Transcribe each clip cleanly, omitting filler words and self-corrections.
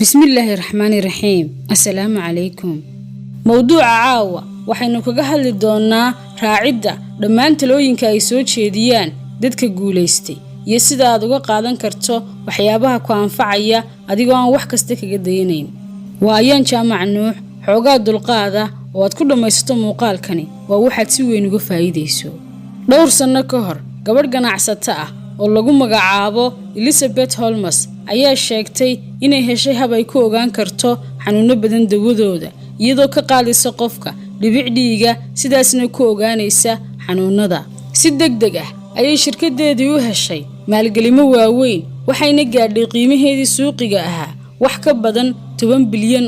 Bismillaahi raxmaani raxiim. Assalaamu calaykum. Mowduuca caawa waxaynu kaga hadli doonaa raacidda dhammaan talooyinka ay soo jeediyaan dadka guulaystay iyo sida aad uga qaadan karto waxyaabaha ku anfacaya adigoo aan wax kasta kaga dayanayn. Waa Ayaan Jaamac Nuux. Xoogaa dulqaada oo aad ku dhammaysato muuqaalkani waa waxaad si weyn uga faa'iidayso. Dhowr sanno ka hor, gabadh ganacsato ah oo lagu magacaabo Elizabeth Holmes ayaa sheegtay inay heshay hab ay ku ogaan karto xanuuno badan dawadooda, iyadoo ka qaadaysa qofka dhibic dhiiga, sidaasna ku ogaanaysa xanuunada. Si deg deg ah ayay shirkadeedii u heshay maalgelimo waaweyn, waxayna gaadhay qiimaheedii suuqiga ahaa wax ka badan $10 bilyan.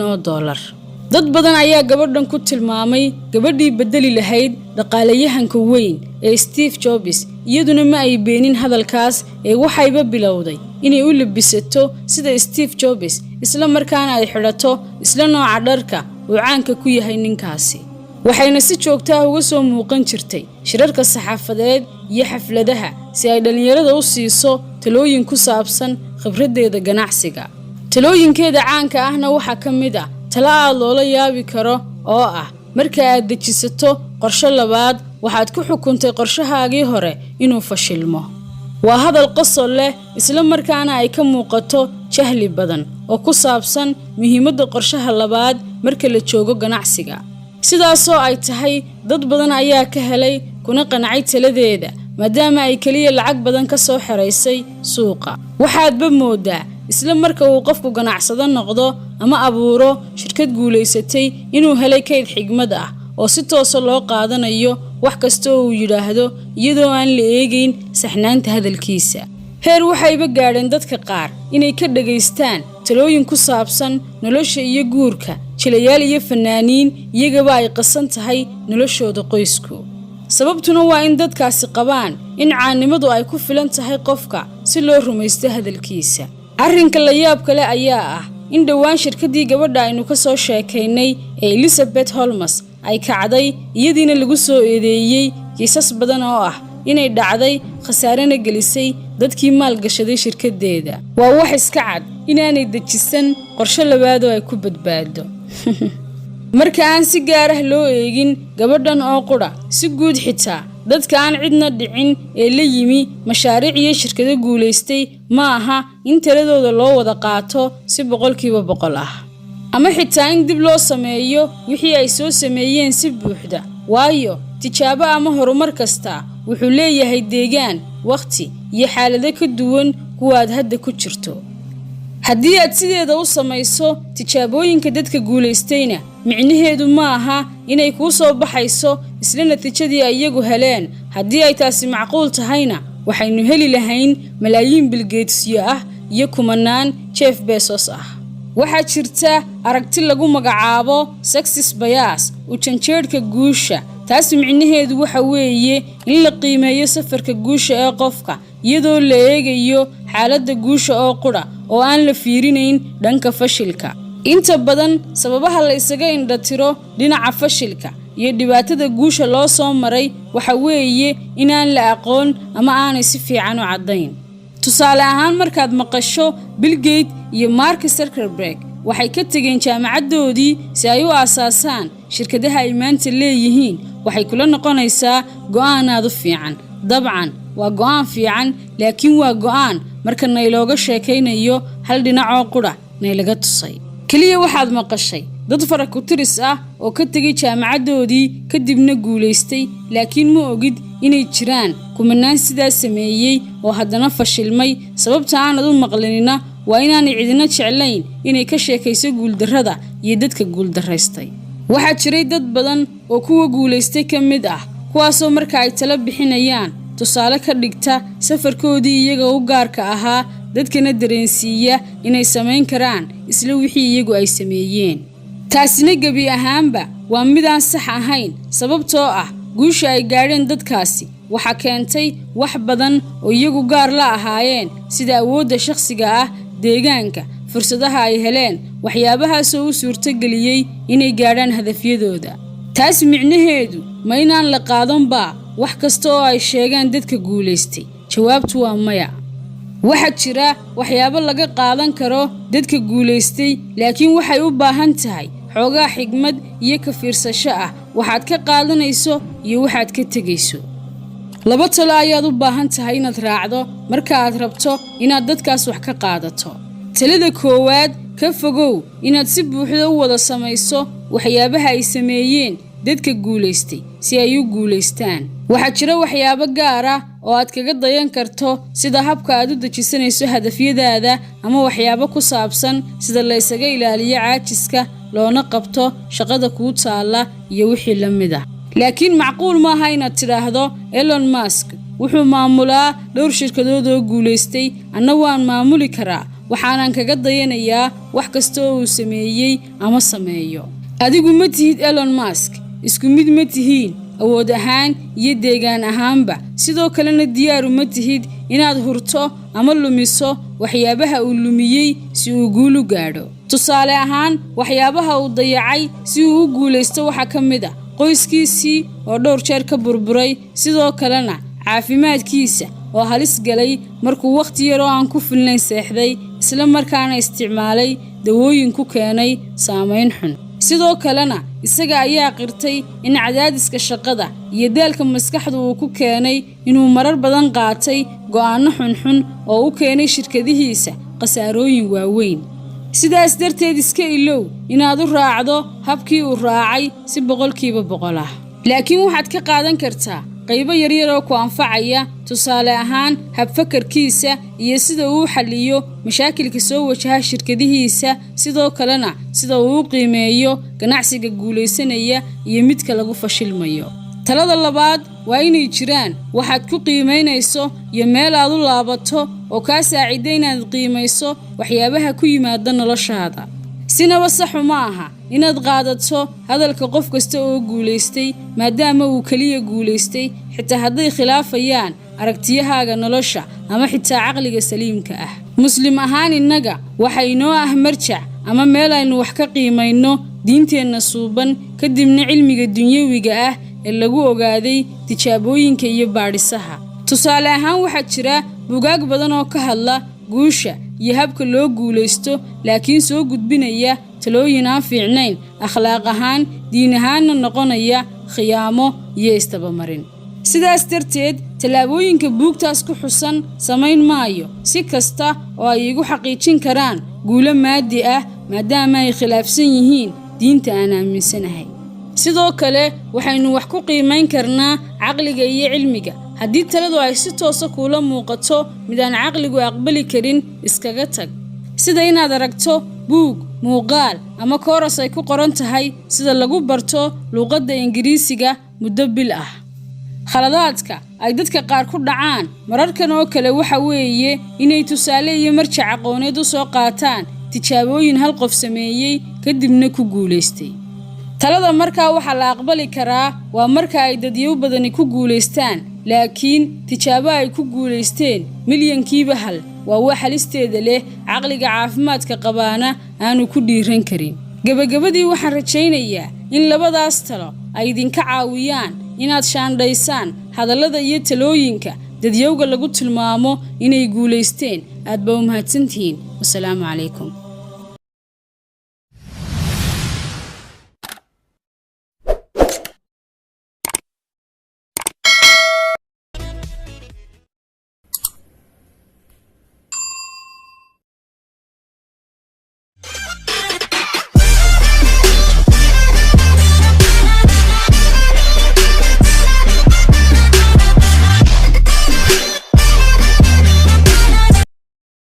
Dad badan ayaa gabadhan ku tilmaamay gabadhii bedeli lahayd dhaqaalayahanka weyn ee Steve Jobs. Iyaduna ma ay beenin hadalkaas ee waxayba bilowday inay u labisato sida Steve Jobs, isla markaana ay xidhato isla nooca dharka uu caanka ku yahay ninkaasi. Waxayna si joogta ah uga soo muuqan jirtay shirarka saxaafadeed iyo xafladaha si ay dhallinyarada u siiso talooyin ku saabsan khibraddeeda ganacsiga. Talooyinkeeda caanka ahna waxaa ka mid ah talo aad loola yaabi karo oo ah: marka aad dejisato qorshe labaad, waxaad ku xukuntay qorshahaagii hore inuu fashilmo. Waa hadal qosol leh, isla markaana ay ka muuqato jahli badan oo ku saabsan muhiimadda qorshaha labaad marka la joogo ganacsiga. Sidaasoo ay tahay, dad badan ayaa ka helay kuna qancay taladeeda, maadaama ay keliya lacag badan ka soo xeraysay suuqa. Waxaadba moodaa isla marka uu qofku ganacsado noqdo ama abuuro shirkad guulaysatay inuu helay kayd xigmad ah oo si toosa loo qaadanayo wax kasta oo uu yidhaahdo, iyadoo aan la eegayn saxnaanta hadalkiisa. Heer waxayba gaadheen dadka qaar inay ka dhagaystaan talooyin ku saabsan nolosha iyo guurka jilayaal iyo fanaaniin iyagaba ay qasan tahay noloshooda qoysku. Sababtuna waa in dadkaasi qabaan in caannimadu ay ku filan tahay qofka si loo rumaysto hadalkiisa. Arrinka la yaab kale ayaa ah in dhowaan shirkaddii gabadha aynu ka soo sheekaynay ee Elizabeth Holmes ay kacday, iyadiina lagu soo eedeeyey kiisas badan oo ah inay dhacday, khasaarena gelisay dadkii maalgashaday shirkaddeeda. Waa wax iska cad inaanay dejisan qorshe labaadoo ay ku badbaado. Marka aan si gaar ah loo eegin gabadhan oo qudha, si guud xitaa dadka aan cidna dhicin ee la yimi mashaariic iyo shirkado guulaystay, ma aha in taladooda loo wada qaato si 100% ah, ama xitaa in dib loo sameeyo wixii ay soo sameeyeen si buuxda, waayo tijaabo ama horumar kasta wuxuu leeyahay deegaan, wakhti iyo xaalado ka duwan kuwa aad hadda ku jirto. Haddii aad sideeda u samayso tijaabooyinka dadka guulaystayna, micnaheedu ma aha inay kuu soo baxayso isla natiijadii ay iyagu heleen. Haddii ay taasi macquul tahayna, waxaynu heli lahayn malaayiin Bill Gatesyo ah iyo kumanaan Jeff Bezos ah. Waxaa jirta aragti lagu magacaabo success bias, u janjeedhka guusha. Taas micnaheedu waxa weeye in la qiimeeyo safarka guusha ee qofka iyadoo la eegayo xaaladda guusha oo qudha oo aan la fiirinayn dhanka fashilka. Inta badan sababaha la isaga indhatiro dhinaca fashilka iyo dhibaatada guusha loo soo maray waxa weeye inaan la aqoon ama aanay si fiican u caddayn. Tusaale ahaan, markaad maqasho Bill Gates iyo Mark Zuckerberg waxay ka tegeen jaamacaddoodii si ay u aasaasaan shirkadaha ay maanta leeyihiin, waxay kula noqonaysaa go'aan aad u fiican. Dabcan waa go'aan fiican, laakiin waa go'aan marka naylooga sheekaynayo hal dhinacoo qudha naylaga tusay. Keliya waxaad maqashay dad fara-ku-tiris ah oo ka tegay jaamacaddoodii kadibna guulaystay, laakiin ma ogid inay jiraan kumanaan sidaas sameeyey oo haddana fashilmay. Sababta aanad u maqlinina waa inaanay cidina jeclayn inay ka sheekayso guuldarrada iyo dadka guuldarraystay. Waxaa jiray dad badan oo kuwa guulaystay ka mid ah, kuwaasoo marka ay talo bixinayaan tusaale ka dhigta safarkoodii iyaga u gaarka ahaa, dadkana dareensiiya inay samayn karaan isla wixii iyagu ay sameeyeen. Taasina gebi ahaanba waa midaan sax ahayn, sababtoo ah guusha ay gaadheen dadkaasi waxaa keentay wax badan oo iyagu gaar la ahaayeen, sida awoodda shakhsiga ah, deegaanka, fursadaha ay heleen, waxyaabahaasoo u suurtogeliyey inay gaadhaan hadafyadooda. Taas micnaheedu ma inaan la qaadan baa wax kasta oo ay sheegaan dadka guulaystay? Jawaabtu waa maya. Waxaa jira waxyaabo laga qaadan karo dadka guulaystay, laakiin waxay u baahan tahay xoogaa xigmad iyo ka fiirsasho ah waxaad ka qaadanayso iyo waxaad ka tegayso. Laba talo ayaad u baahan tahay inaad raacdo marka aad rabto inaad dadkaas wax ka qaadato. Talada koowaad: ka fogow inaad si buuxda u wada samayso waxyaabaha ay sameeyeen dadka guulaystay si ay u guulaystaan. Waxaa jira waxyaabo gaar ah oo aad kaga dayan karto, sida habka aad u dejisanayso hadafyadaada ama waxyaabo ku saabsan sida la ysaga ilaaliyo caajiska loona qabto shaqada kuu taalla iyo wixii la mid ah. Laakiin macquul maaha inaad tidhaahdo, "Elon Musk wuxuu maamulaa dhowr shirkadood oo guulaystay, anna waan maamuli karaa, waxaanan kaga dayanayaa wax kasta oo uu sameeyey ama sameeyo." Adigu ma tihid Elon Musk, isku mid ma tihiin awood ahaan iyo deegaan ahaanba. Sidoo kalena diyaaru ma tihid inaad hurto ama lumiso waxyaabaha uu lumiyey si uu guul u gaadho. Tusaale ahaan, waxyaabaha uu dayacay si uu u guulaysto waxaa ka mid ah qoyskiisii oo dhowr jeer ka burburay, sidoo kalena caafimaadkiisa oo halis galay markuu wakhti yar oo aan ku filnayn seexday, isla markaana isticmaalay dawooyin ku keenay saamayn xun. Sidoo kalena isaga ayaa qirtay in cadaadiska shaqada iyo daalka maskaxdu uu ku keenay inuu marar badan qaatay go'aanno xunxun oo u keenay shirkadihiisa khasaarooyin waaweyn. Sidaas darteed, iska ilow inaad u raacdo habkii uu raacay si 100% ah, laakiin waxaad ka qaadan kartaa qaybo yaryar oo ku anfacaya, tusaale ahaan habfakarkiisa iyo sida uu u xalliyo mashaakilka soo wajaha shirkadihiisa, sidoo kalena sida uu u qiimeeyo ganacsiga guulaysanaya iyo midka lagu fashilmayo. Talada labaad waa inay jiraan waxaad ku qiimaynayso iyo meel aad u laabato oo kaa saacidda inaad qiimayso waxyaabaha ku yimaada noloshaada. Sinaba saxu ma aha inaad qaadato hadalka qof kasta oo guulaystay maadaama uu keliya guulaystay, xitaa hadday khilaafayaan aragtiyahaaga nolosha ama xitaa caqliga saliimka ah. Muslim ahaan, innaga waxa inoo ah marjac ama meel aynu wax ka qiimayno diinteenna suuban, kadibna cilmiga dunyawiga ah ee lagu ogaaday tijaabooyinka iyo baadhisaha. Tusaale ahaan, waxaa jira bugaag badan oo ka hadla guusha iyo habka loo guulaysto, laakiin soo gudbinaya talooyin aan fiicnayn akhlaaq ahaan, diin ahaanna noqonaya khiyaamo iyo istabamarin. Sidaas darteed, tallaabooyinka buugtaas ku xusan samayn maayo, si kasta oo ay igu xaqiijin karaan guulo maadi ah, maadaama ay khilaafsan yihiin diinta aan aaminsanahay. Sidoo kale, waxaynu wax ku qiimayn karnaa caqliga iyo cilmiga. Haddii taladu ay si toosa kuula muuqato mid aan caqligu aqbali karin, iskaga tag. Sida inaad aragto buug, muuqaal ama kooras ay ku qoran tahay sida lagu barto luuqadda Ingiriisiga muddo bil ah. Khaladaadka ay dadka qaar ku dhacaan mararkan oo kale waxa weeye inay tusaale iyo marjac aqooneed u soo qaataan tijaabooyin hal qof sameeyey, kadibna ku guulaystay. Talada markaa waxaa la aqbali karaa waa marka ay dadyow badani ku guulaystaan, laakiin tijaabo ay ku guulaysteen milyankiiba hal waa wax halisteeda leh, caqliga caafimaadka qabaana aanu ku dhiiran karin. Gebagabadii, waxaan rajaynayaa in labadaas talo ay idinka caawiyaan inaad shaandhaysaan hadallada iyo talooyinka dadyowga lagu tilmaamo inay guulaysteen. Aad baa u mahadsantihiin. Wasalaamu calaykum.